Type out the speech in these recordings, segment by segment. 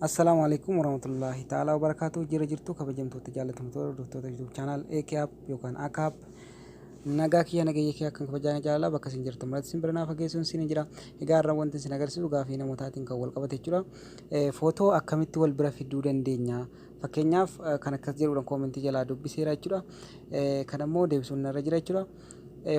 Assalaamu alaikum warahmatullahi ta'ala wabarakaatu. Jira jirtu kabajamtoota, jaallatamtoota, hordoftoota YouTube channel AK App yookaan AK App. Nagaa kiyya, nageenya kiyya kan kabajaa jaalala bakka isin jirtu maratti isin bira naa fageessuun isin jira. Egaa har'a wanti isin agarsiisu gaafii namootaatiin kan wal qabate jechuudha. Footoo akkamitti wal bira fiduu dandeenya? Fakkeenyaaf kan akkas jedhuudhaan koomentii jalaa dubbiseera jechuudha. Kan ammoo deebisuun narra jira jechuudha.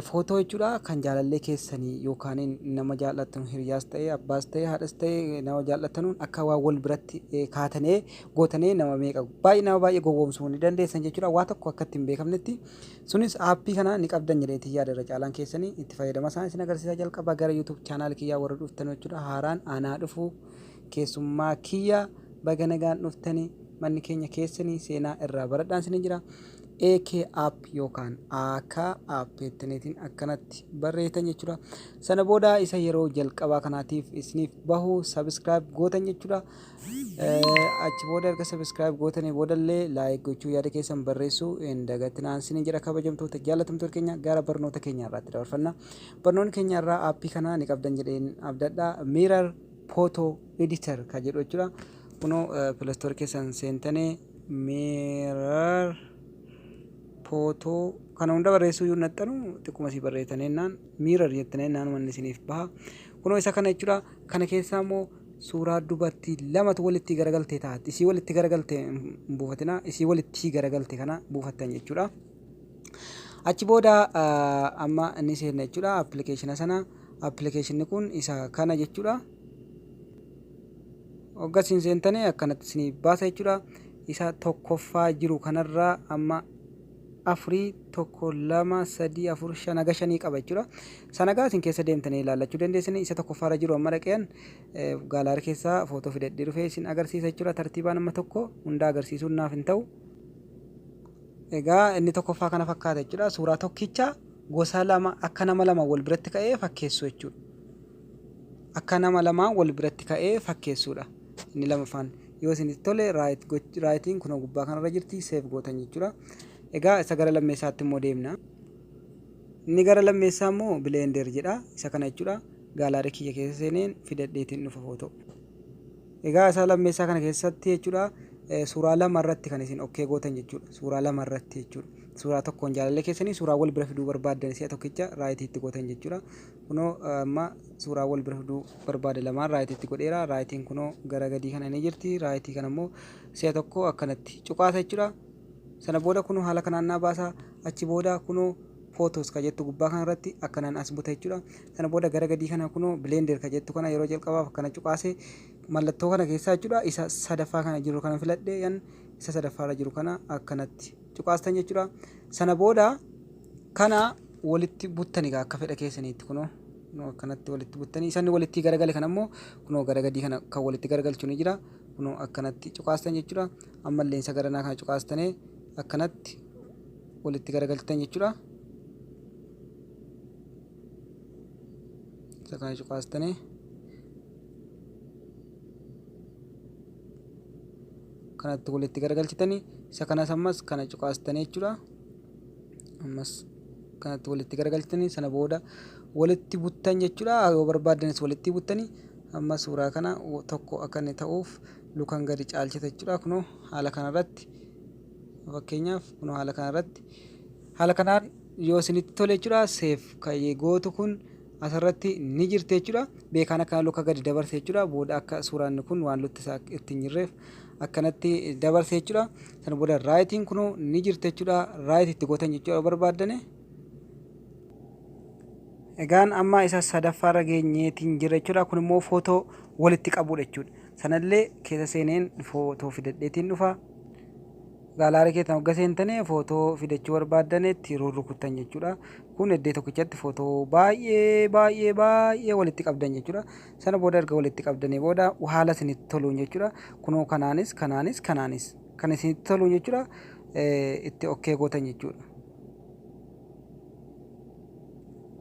Footoo jechuudha kan jaalallee keessanii yookaan nama jaallattan, hiriyaas ta'e, abbaas ta'e, haadhas ta'e, nama jaallattanuun akka waan wal biratti kaatanee gootanee nama meeqa baay'ee nama baay'ee gowwoomsuu ni dandeessan jechuudha. Waa tokko akka ittiin beekamnetti sunis aappii kana ni qabdan jedheetii yaada irra caalaan keessanii itti fayyadama isaan isin agarsiisaa. Jalqaba gara YouTube channel kiyyaa warra dhuftan jechuudha, haaraan anaa dhufu, keessummaa kiyya, baga nagaan dhuftanii, manni keenya keessanii, seenaa irraa baradhaan isin jira. AK App yookaan AK App jettaniitiin akkanatti barreessan jechuudha. Sana booda isa yeroo jalqabaa kanaatiif isiniif bahu subscribe gootan jechuudha. Achi booda erga subscribe gootanii boodallee like gochuu, yaada keessan barreessuu hin dagatinaan isin jedha. Kabajamtoota, jaallatamtoota keenya, gara barnoota keenya irraatti dabarfanna. Barnoonni keenya irraa aappii kana ni qabdan jedheen abdadha. Mirror Photo Editor kan jedhu jechuudha. Kunoo Play Store keessan seentanii Mirror Photo kana hunda barreessuu iyyuu naxxanu, xiqquma sii barreessanii naan mirror jettanii naan manni isiniif baha. Kunoo isa kana jechuudha. Kana keessaa immoo suuraa dubartii lamatu walitti garagaltee taati. Isii walitti garagalte hin buufatina. Isii walitti garagalte kana buufattan jechuudha. Achi booda amma inni seenna jechuudha appilikeeshina sana. Appilikeeshinni kun isa kana jechuudha. Hogga isin seentanii akkanatti isiniif baasa jechuudha. Isa tokkoffaa jiru kanarraa amma afurii, 1, 2, 3, 4, 5, haga shanii qaba jechuudha. Sana gaa isin keessa deemtanii ilaallachuu dandeessanii. Isa tokkoffaarra jiru amma dhaqeen gallery keessaa footoo fidadhee dhufee isin agarsiisa jechuudha. Tartiibaan amma tokko hunda agarsiisuun naaf hin ta'u. Egaa inni tokkoffaa kana fakkaata jechuudha. Suuraa tokkicha gosa lama akka nama lama wal biratti ka'ee fakkeessu jechuudha. Akka nama lamaan wal biratti ka'ee fakkeessuudha. Inni lamaffaan yoo isinitti tole rightiin kunoo gubbaa kanarra jirti, save gootan jechuudha. Egaa isa gara lammeessaatti immoo deemna. Inni gara lammeessaa immoo Blender jedha. Isa kana jechuudha. Gallery kiyya keessa seeneen fidadheetiin dhufa footoo. Egaa isa lammeessaa kana keessatti jechuudha, suuraa lama irratti kan isin okay gootan jechuudha. Suuraa lama irratti jechuudha. Suuraa tokkoon jaalallee keessanii suuraa wal bira fiduu barbaaddan si'a tokkicha rightiitti gootan jechuudha. Kunoo amma suuraa wal bira fiduu barbaade lamaan rightiitti godheera. Rightiin kunoo gara gadii kana ni jirti. Rightii kana immoo si'a tokko akkanatti cuqaasa jechuudha. Sana booda kunoo haala kanaan naa baasa. Achi booda kunoo photos ka jettu gubbaa kana irratti akkanaan as buta jechuudha. Sana booda gara gadii kana kunoo Blender ka jettu kana yeroo jalqabaaf akkana cuqaase, mallattoo kana keessaa jechuudha, isa sadaffaa kana jiru kana filadhe. Yan isa sadaffaarra jiru kana akkanatti cuqaastan jechuudha. Sana booda kana walitti buttani akka fedha keessaniitti, kunoo akkanatti walitti buttanii, isanni walitti garagale kana immoo kunoo gara gadii kana kan walitti garagalchu ni jira. Kunoo akkanatti cuqaastan jechuudha. Ammallee isa garanaa kana cuqaastanii akkanatti walitti garagalchitan jechuudha. Isa kana cuqaastanii kanatti walitti garagalchitanii, isa kanas ammas kana cuqaastanii jechuudha. Ammas kanatti walitti garagalchitanii, sana booda walitti buttan jechuudha. Yoo barbaaddanis walitti buttanii, amma suuraa kana tokko akka inni ta'uuf lukan gadi caalchita jechuudha. Kunoo haala kanarratti, fakkeenyaaf kunoo haala kanarratti, haala kanaan yoo isinitti tole jechuudha, save kan gootu kun asirratti ni jirti jechuudha. Beekaan akkana luka gadi dabarse jechuudha. Booda akka suuraan kun waan lutti isaa ittiin jirreef akkanatti dabarse jechuudha. Sana booda rightiin kunoo ni jirti jechuudha. Right itti gootan jechuudha yoo barbaaddane. Egaan amma isa sadaffaarra geenyeetiin jira jechuudha. Kun immoo footoo walitti qabuudha jechuudha. Sanallee keessa seeneen footoo fidadheetiin dhufa. Gallery keessan hogga seentanii footoo fidachuu barbaaddanetti rurrukuttan jechuudha. Kun iddoo tokkichatti footoo baay'ee baay'ee baay'ee walitti qabdan jechuudha. Sana booda erga walitti qabdanii booda haala isinitti toluun jechuudha. Kunoo kanaanis, kanaanis, kanaanis kan isinitti toluun jechuudha, itti okay gootan jechuudha.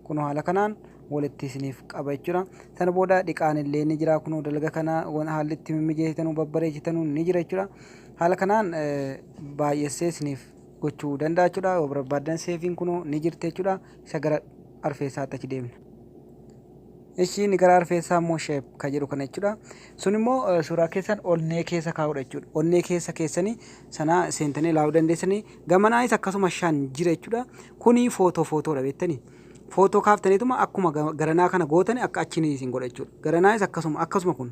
Kunoo haala kanaan walitti isiniif qaba jechuudha. Sana booda dhiqaan illee ni jira. Kunoo dalga kana haalli itti mimmijeessitanuu, babbareechitanuu ni jira jechuudha. Haala kanaan baay'essee isiniif gochuu danda'a jechuudha. Yoo barbaaddan saveiin kunoo ni jirti jechuudha. Isa gara arfeessaatti achi deemna. Ishii inni gara arfeessaa immoo shape kan jedhu kana jechuudha. Sun immoo suuraa keessan onnee keessa kaa'udha jechuudha. Onnee keessa keessanii sana seentanii ilaaluu dandeessanii. Gamanaayis akkasuma 5 jira jechuudha. Kuni footoo footoodha beektanii. Footoo kaaftaniituma akkuma garanaa kana gootanii akka achiin isin godha jechuudha. Garanaayis akkasuma akkasuma kun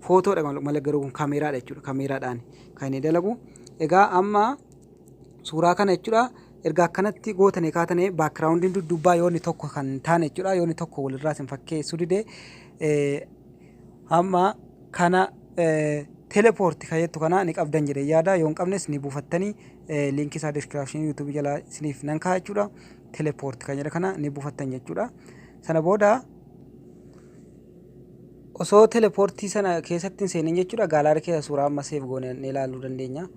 footoodha malee garuu kun kaameeraadha jechuudha. Kaameeraadhaan kan inni dalagu. Egaa amma suuraa kana jechuudha. Erga akkanatti gootanii kaatanii backgroundiin dudduubbaa yoo inni tokko kan hin taane jechuudha. Yoo inni tokko walirraa isin fakkeessuu dide, amma kana teleport kan jettu kana ni qabdan jedhee yaada. Yoo hin qabnes ni buufattanii, liinkii isaa descriptionii YouTubeii jalaa isiniif nan kaa'a jechuudha. Teleport kan jedhu kana ni buufattan jechuudha. Sana booda osoo teleportii sana keessatti hin seenin jechuudha, gallery keessa suuraa amma save goone ni ilaaluu dandeenya.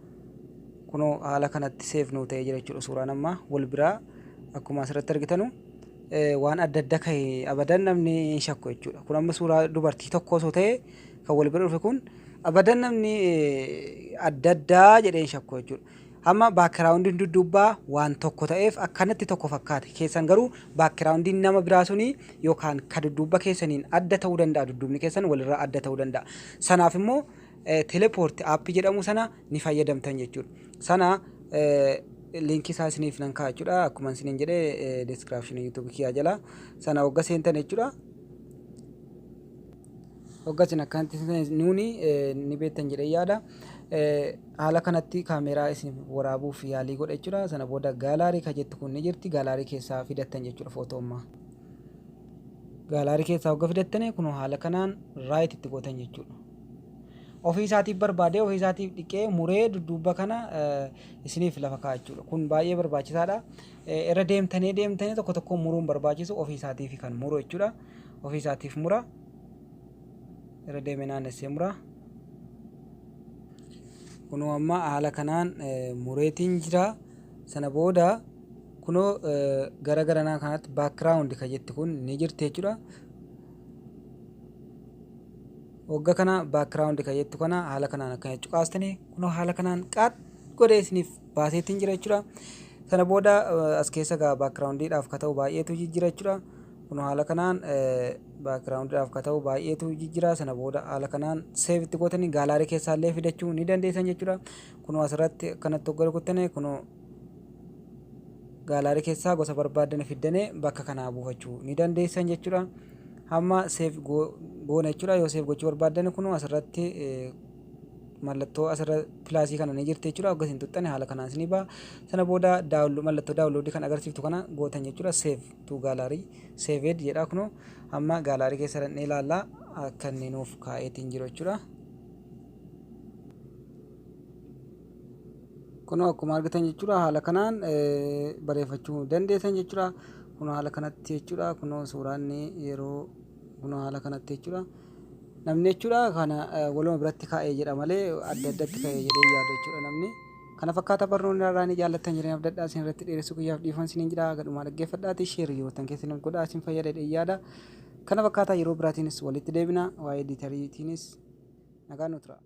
Kunoo haala kanatti save nuu ta'ee jira jechuudha. Suuraan amma wal biraa akkuma asirratti argitanu waan adda adda ka'e abadan namni hin shakku jechuudha. Kun amma suuraa dubartii tokko osoo ta'e kan wal bira dhufe kun abadan namni adda addaa jedhee hin shakku jechuudha. Amma backgroundiin dudduubbaa waan tokko ta'eef akkanatti tokko fakkaate. Keessan garuu backgroundiin nama biraa suni yookaan ka dudduubba keessaniin adda ta'uu danda'a. Dudduubni keessan walirraa adda ta'uu danda'a. Sanaaf immoo teleport appii jedhamu sana ni fayyadamtan jechuudha. Sana liinkii isaa isiniif nan kaa'a jechuudha. Akkuma isiniin jedhee descriptionii YouTubeii kiyyaa jala. Sana hogga seentan jechuudha. Hogga isin akkanatti nuuni ni beektan jedhee yaada. Haala kanatti kaameeraa isin waraabuuf yaalii godha jechuudha. Sana booda gallery kan jettu kun ni jirti. Gallery keessaa fidattan jechuudha footoo ammaa. Gallery keessaa hogga fidattanii kun haala kanaan right itti gootan jechuudha. Ofii isaatiif barbaadee, ofii isaatiif dhiqee, muree dudduuba kana isiniif lafa kaa'a jechuudha. Kun baay'ee barbaachisaadha. Irra deemtanii deemtanii tokko tokko muruun barbaachisu, ofii isaatiif kan muru jechuudha. Ofii isaatiif mura. Irra deemee naannessee mura. Kunoo amma haala kanaan mureetiin jira. Sana booda kunoo gara garanaa kanatti background kan jettu kun ni jirti jechuudha. Wagga kana background kan jettu kana haala kanaan akkana cuqaastanii kunoo haala kanaan qaat godhee isiniif baaseetiin jira jechuudha. Sana booda as keessa gaa backgroundiidhaaf ka ta'u baay'eetu jijjiira jechuudha. Kunoo haala kanaan backgroundiidhaaf ka ta'u baay'eetu jijjiira. Sana booda haala kanaan save itti gootanii gallery keessaallee fidachuu ni dandeessan jechuudha. Kunoo asirratti akkanatti hogga rukuttanii kunoo gallery keessaa gosa barbaadan fiddanii bakka kanaa buufachuu ni dandeessan jechuudha. Hamma save goona jechuudha. Yoo save gochuu barbaadan kunoo asirratti mallattoo asirra plusii kana ni jirti jechuudha. Hogga isin tuxxane haala kanaan isinii ba'a. Sana booda mallattoo downloadii kan agarsiiftu kana gootan jechuudha. Save to gallery saved jedha. Kunoo amma gallery keessa dhaqnee ilaallaa akka inni nuuf kaa'eetiin jiru jechuudha. Kunoo akkuma argitan jechuudha, haala kanaan bareeffachuu dandeessan jechuudha. Kunoo haala kanatti jechuudha. Kunoo suuraan yeroo kunoo haala kanatti jechuudha. Namni jechuudha kana waluma biratti kaa'ee jedha malee adda addatti kaa'ee jedhee yaadu jechuudha namni. Kana fakkaata barnoonni irraa ni jaallattan jireenya abdadhaa isin irratti dheeressuu guyyaaf dhiifama isiniin jira. Gadhumaa dhaggeeffadhaati share yoo tan keessan godhaa, isin fayyada jedhee yaada. Kana fakkaata, yeroo biraatiinis walitti deebina, waa'ee editoriitiinis nagaan nu tura.